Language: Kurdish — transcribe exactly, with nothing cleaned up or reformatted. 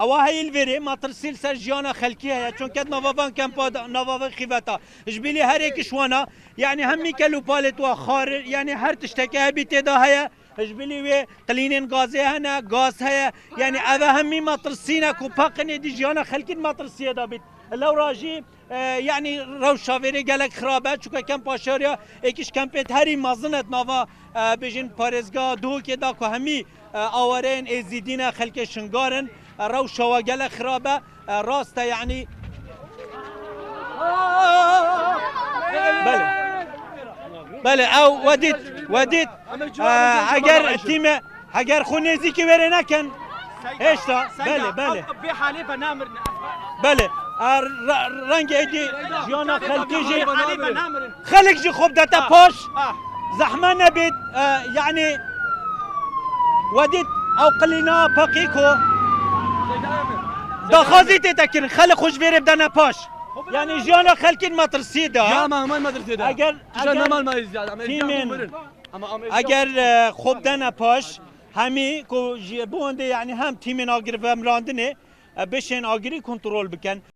Ewa heyî li vêrê metirsî li ser jiyana xelkî heye. Çunke di nava van kempa de, nava van xîveta. Ji bilî her êkiş wana, yanî hem mîkel û palêt wa xar, yanî her tiştekê hebî tê de heye. Ji bilî wê qilînên gazê hene, gaz heye. Yanî eve hemî metirsî ne ku peqinê dî jiyana xelkî di metirsiyê de bît. Lewra jî, e, yanî rewşa vêrê gelek xirab e. Çunke kempa şariya êkiş kempêt herî mezin e di nava, e, bêjin parêzgeha Duhokê de ku hemî, e, awareyên êzîdî ne, xelkê Şingar in. E, rewşa wa gelek xirab e. E, rast e, yanî. Belê. Belê, ew we dît, we dît. E, eger tîme, eger xwe nêzîkî wêrê nekin, hêşta, belê, belê. Bê halê ve namirin. Belê, e, re-, rengê êdî jiyana xelkê jî. Bê halê ve namirin. Xelk jî xwe bidete paş, zehme nebêt, e, yanî we dît ew qilîna peqî ku daxwazî tête kirin, xelk xwe ji vêrê bidene paş. Yanî jiyana xelkî di metirsiyê de. Ya me heman metirsiyê de. Eger, eger tîmên, eger, e, xwe bidene paş, hemî ku ji bo wendê, yanî hem tîmên agirvemirandinê, e, bişên agirî kontrol bikin.